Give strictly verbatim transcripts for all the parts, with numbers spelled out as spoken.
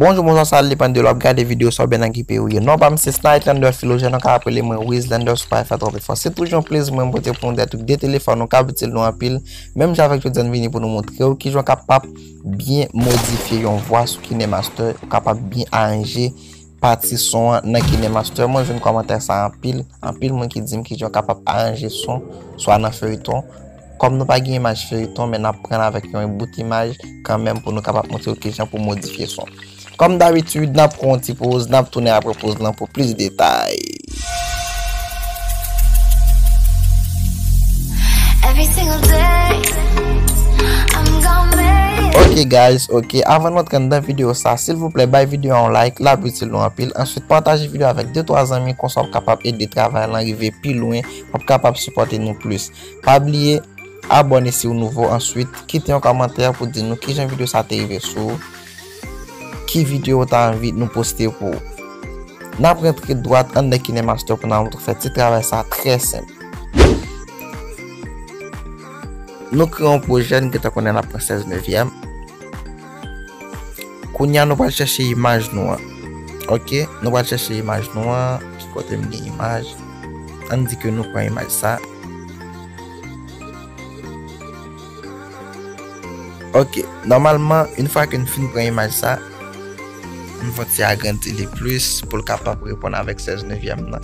Bonjou, bonswa, salut, depann de lè w ap gade videyo sa oubyen nan ki peyi w ye. Non pa m se Snight Lander Philogène, ou ka rele mwen Wiz Lander sou pa fè twòp efò. Se toujou yon plezi mwen pote pou nou de, de telefòn nou k ap itil nou anpil. Menm jan avèk jodi a, n vini pou nou montre w kijan w kapab byen modifye yon vwa sou KineMaster, ou kapab byen aranje pati son an nan KineMaster. Mwen jwenn kòmantè sa anpil, anpil moun ki di m kijan w kapab aranje son, swa nan feyton. Kòm nou pa gen imaj feyton, men n ap pran avèk yon bout imaj kanmenm pou nou kapab montre w kijan pou modifye son. Kòm dabitid, n ap pran yon ti poz, n ap tounen apre poz lan pou plis detay. Every single day, I'm gonna make it. Ok guys, ok, avan nou antre anndan videyo sa, silvouplè bay videyo a yon like, l ap itil nou anpil. Answit, pataje videyo avèk de twa zanmi, konsa w kapab ede travay lan rive pi lwen, w ap kapab sipòte nou plis. Pa bliye, abòne si w nouvo, answit, kite yon kòmantè pou di nou kijan videyo sa te rive sou ou, ki videyo w ta anvi nou poste pou ou. N ap rantre dwat anndan KineMaster pou n al montre w fè ti travay sa trè senp. Nou kreye yon pwojè, nou gentan konnen n ap pran sèz nevyèm. Kounye a, nou pral chèche imaj nou an. Ok, nou pral chèche imaj nou an. Ki kote m gen imaj? Ann di ke nou pran imaj sa. Ok, nòmalman, yon fwa ke n fin pran imaj sa, n fè yon ti agrandi li plis pou l kapab reponn avèk sèz nevyèm nan.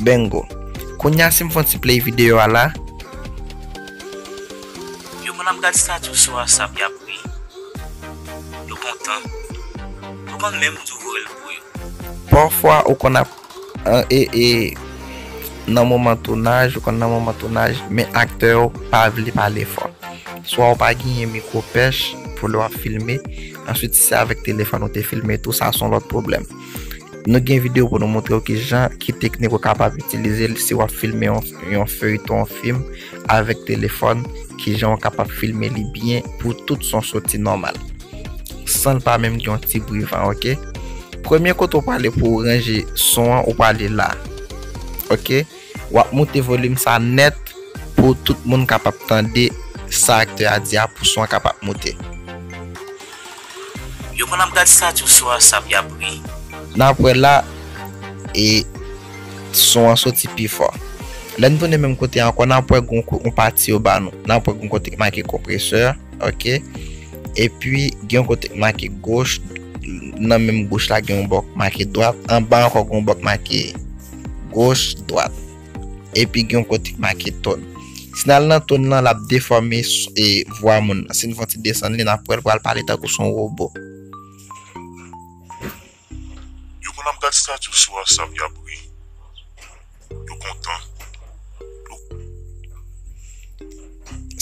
Bingo. Kounye a, si m fè yon ti play videyo a la. Yo konn ap gad stati w sou WhatsApp, y ap ri. Yo kontan. Yo konn menm di w voye l pou yo. Pafwa, ou konn ap, an, e, e, nan moman tounaj, ou konn nan moman tounaj, men aktè yo pa vle pale fò. Swa ou pa genyen mikwo pèch pou lè w ap filme, answit, si se avèk telefòn ou te filme tou, sa se yon lòt pwoblèm. Nou gen videyo pou nou montre w kijan, ki teknik ou kapab itilize l si w ap filme yon, yon feyton, yon fim avèk telefòn, kijan w kapab filme li byen pou tout son soti nòmal, san l pa menm gen yon ti bri van, ok? Premye kote w prale pou w ranje son an, ou prale la, ok? W ap moute volim sa nèt pou tout moun kapab tande sa aktè a di a, pou son an kapab moute. Yo konn ap gad stati w sou WhatsApp, y ap ri. N ap wè la, e son an soti pi fò. Lè n tounen menm kote a ankò, n ap wè gon ko-, yon pati yo ba nou. N ap wè gon kote ki make konpresè, ok? Epi, gen yon kote ki make goch, nan menm goch la, gen yon bò ki make dwat. Anba ankò, gen yon bò ki make goch, dwat. Epi, gen yon kote ki make tòn. Si n al nan tòn lan, l ap defòme s-, e, vwa moun nan. Si n fè yon ti desann li, n ap wè l pral pale tankou se yon wobo. Yo konn ap gad stati w sou WhatsApp, y ap ri. Yo kontan. Yo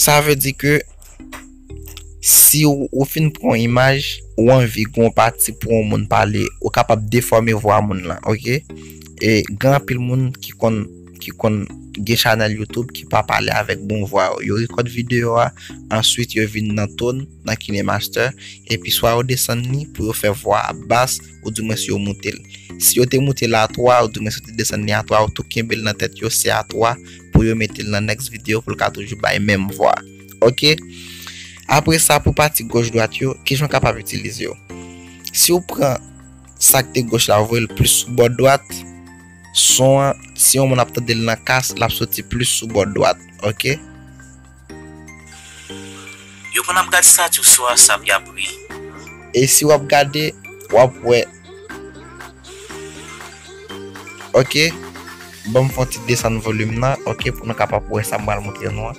Sa vle di ke si w, ou fin pran yon imaj, ou anvi gen yon pati pou yon moun pale, ou kapab defòme vwa moun lan, ok? E gen anpil moun ki konn, ki konn gen chanèl YouTube ki pa pale avèk bon vwa yo. Yo rekòd videyo a, answit yo vin nan tòn, nan KineMaster, epi swa yo desann li pou yo fè vwa a bas, oudimwens yo moute l. Si yo te moute l a twa, oudimwens yo te desann li a twa, yo tou kenbe l nan tèt yo, se a twa, pou yo mete l nan next video pou l ka toujou bay menm vwa. Ok? Apre sa, pou pati goch dwat yo, kijan w kapab itilize yo? Si w pran sa k te goch la, w voye l plis sou bò dwat, son an, si yon moun ap tande l nan kas, l ap soti plis sou bò dwat. Ok? Yo konn ap gad stati w sou WhatsApp, y ap ri. E si w ap gade, w ap wè. Ok? Ban m fè yon ti desann volim nan, ok, pou nou kapab wè sa m pral montre nou an.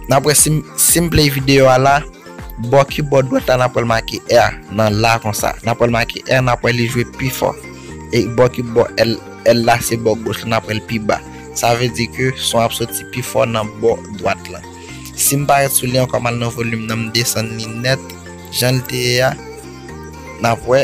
N ap wè si m, si m play videyo a la, bò ki bò dwat la, n ap wè l make R nan la konsa. N ap wè l make R, n ap wè li jwe pi fò. E bò ki bò L, L la, se bò goch la, n ap wè l pi ba. Sa vle di ke son ap soti pi fò nan bò dwat lan. Si m parèt sou li ankò, m al nan volim nan, m desann li nèt, jan l te ye a, n ap wè.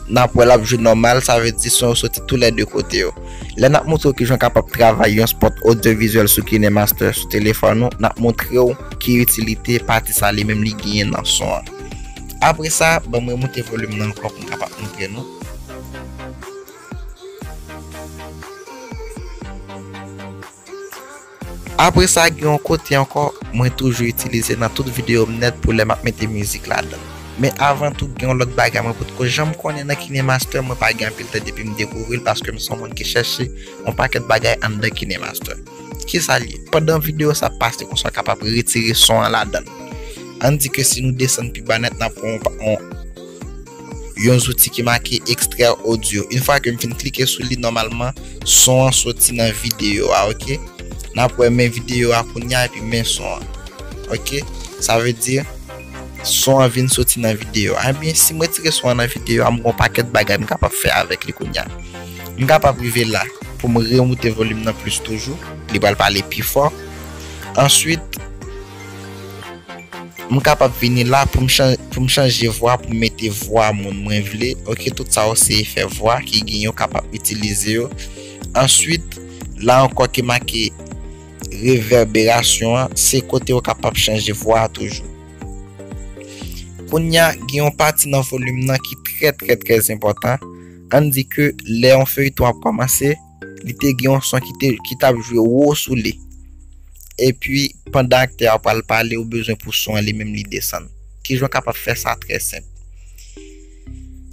N ap wè l ap jwe nòmal, sa vle di son yo soti toulède kote yo. Lè n ap montre w kijan w kapab travay yon spot odyovizyèl sou KineMaster sou telefòn ou, n ap montre w ki itilite pati sa li menm li genyen nan son an. Apre sa, ban m remoute volim nan ankò pou m kapab montre nou. Apre sa, gen yon kote ankò, mwen toujou itilize nan tout videyo m nèt pou lè m ap mete mizik ladan. Men avan tou, gen yon lòt bagay mwen potko janm konnen nan KineMaster, mwen pa gen anpil tan depi m dekouvri l paske m se yon moun ki chèche yon pakèt bagay anndan KineMaster. Kisa l ye? Pandan videyo sa ap pase konsa, w kapab retire son an ladan l. Ann di ke si nou desann pi ba nèt, n ap wè yon, yon, yon zouti ki make extraire audio. Yon fwa ke m fin klike sou li, nòmalman, son an soti nan videyo a, oke? N ap wè men videyo a kounye a epi men son an. Oke? Sa vle di, son an vin soti nan videyo a. Ebyen, si m retire son an nan videyo a, m gen yon pakèt bagay m kapab fè avèk li kounye a. M kapab rive la pou m remoute volim nan plis toujou. Li pral pale pi fò. Answit, m kapab vini la pou m chan-, pou m chanje vwa, pou m mete vwa moun mwen vle. Oke, tout sa yo se efè vwa ki gen yo kapab itilize yo. Answit, la ankò ki make revèberasyon an, se kote w kapab chanje vwa a toujou. Kounye a, gen yon pati nan volim nan ki trè, trè, trè enpòtan. Ann di ke lè yon feyton ap kòmanse, li te gen yon son ki te, ki t ap jwe wo sou li. Epi, pandan aktè a pral pale, ou bezwen pou son an li menm li desann. Kijan w kapab fè sa? Trè senp.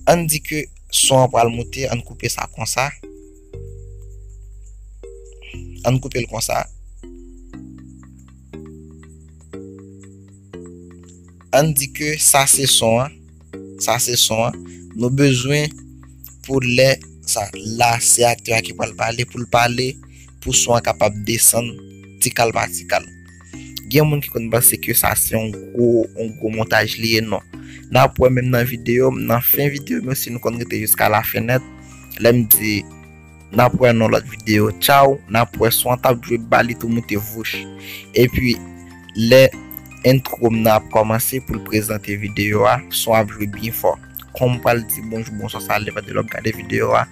Ann di ke son an pral moute, ann koupe sa konsa. Ann koupe l konsa. Ann di ke sa se son an. Sa se son an. Nou bezwen pou lè sa la, se aktè a ki pral pale, pou l pale, pou son an kapab desann ti kal pa ti kal. Gen moun ki konn panse ke sa se yon gwo, yon gwo montaj li ye, non. N ap wè menm nan videyo m, nan fen videyo m yo, si nou konn rete jiska lafen nèt, lè m di n ap wè nan lòt videyo. Tchaw, n ap wè son an t ap jwe ba li tou moute vouch. Epi, lè entwo m nan ap kòmanse pou l prezante videyo a, son ap jwe byen fò. Kòm m pral di bonjou, bonswa, salye, pandan w ap gade videyo a,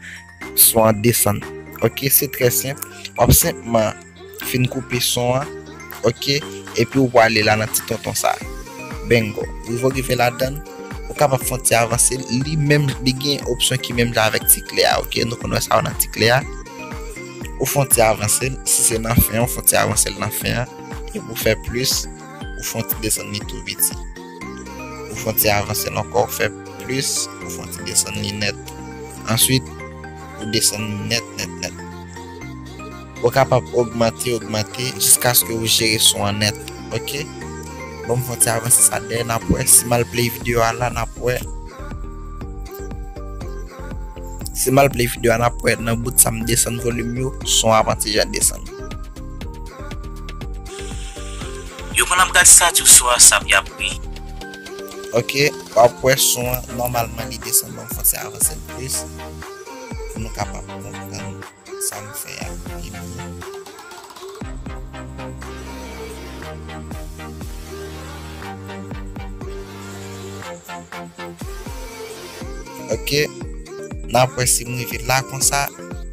son an desann. Oke, se trè senp. W ap senpman fin koupe son an, oke, epi w prale la nan ti tonton sa. Bingo. Rive w rive ladan l, ou kapab fè yon ti avanse l. Li menm, li gen opsyon ki menm jan avèk ti klè a, oke? Nou konn wè sa yo nan ti klè a. Ou fè yon ti avanse l, si se nan fen an, ou fè yon ti avanse l nan fen an. Epi w fè plis, ou fè yon ti desann li tou piti. Ou fè yon ti avanse l ankò, ou fè plis, ou fè yon ti desann li nèt. Answit, ou desann li nèt, nèt, nèt. Ou kapab ogmante, ogmante, jiskaske ou jere son an nèt, oke? Bon, m fè yon ti avanse sa dèyè, n ap wè. Si m al play videyo a la, n ap wè. Si m al play videyo a, n ap wè nan bout sa m desann volim yo, son an ap yon ti jan desann. Yo konn ap gad stati w sou WhatsApp, y ap ri. Oke, w ap wè son an, nòmalman li desann, bon, m fè yon ti avanse l plis pou nou kapab konprann sa m fè a pi byen. Oke, n ap wè si m rive la konsa,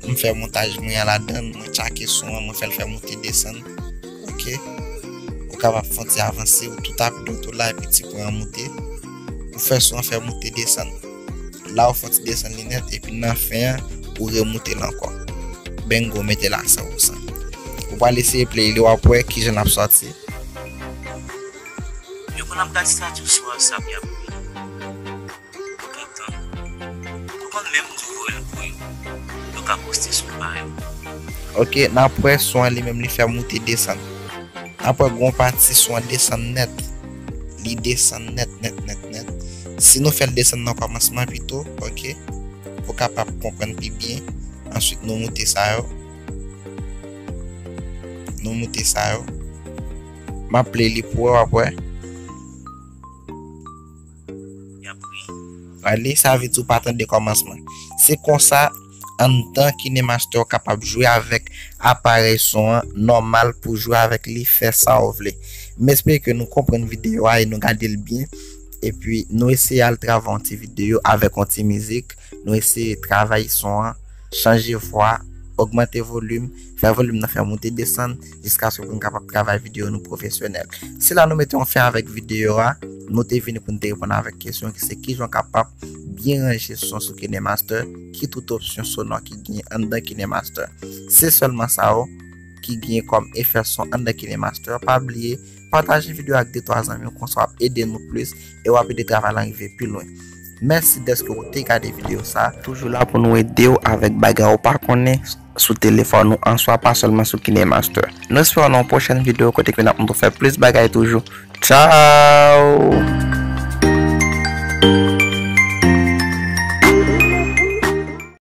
m fè montaj mwen an ladan l, mwen tchake son an, mwen fè l fè moute desann. Oke, ou kapab fè yon ti avanse, ou tou tapidòt ou la, epi ti pwen an moute. Ou fè son an fè moute desann. La ou fè yon ti desann li nèt, epi nan fen an, ou remoute l ankò. Bingo, mete l a san pou san. Ou pral eseye play li, w ap wè kijan l ap sòti. Yo konn ap gad stati w sou WhatsApp, y ap ri. Yo kontan. Yo konn menm di w voye l pou yo. Yo ka poste sou pa yo. Oke, n ap wè son an li menm li fè moute desann. N ap wè gon pati son an desann nèt. Li desann nèt, nèt, nèt, nèt. Si nou fè l desann nan kòmansman pito, oke, pou kapab konprann pi byen. Answit, nou moute sa yo. Nou moute sa yo. M ap play li pou wè, w ap wè. Y ap ri. Gade, sa vle di ou pa tande kòmansman. Se konsa, anndan KineMaster w kapab jwe avèk aparèy son an nòmal pou jwe avèk li, fè sa w vle. M espere ke nou konprann videyo a e nou gade l byen. Epi, nou eseye al travay yon ti videyo avèk yon ti mizik. Nou eseye travay son an, chanje vwa, ogmante volim, fè volim nan fè moute desann, jiskaske pou n kapab travay videyo nou pwofesyonèl. Se la nou mete yon fen avèk videyo a. Nou te vini pou n te reponn avèk kesyon ki se kijan w kapab byen ranje son sou KineMaster, ki tout opsyon sonò ki gen anndan KineMaster. Se sèlman sa yo, ki genyen kòm efè son anndan KineMaster. Pa bliye pataje videyo ak de twa zanmi w, konsa w ap ede nou plis e w ap ede travay lan rive pi lwen. Mèsi dèske w te gade videyo sa. Toujou la pou nou ede w avèk bagay ou pa konnen sou telefòn ou answa, pa sèlman sou KineMaster. Nou espere w nan yon pwochèn videyo kote ke n ap montre w fè plis bagay toujou. Tchao!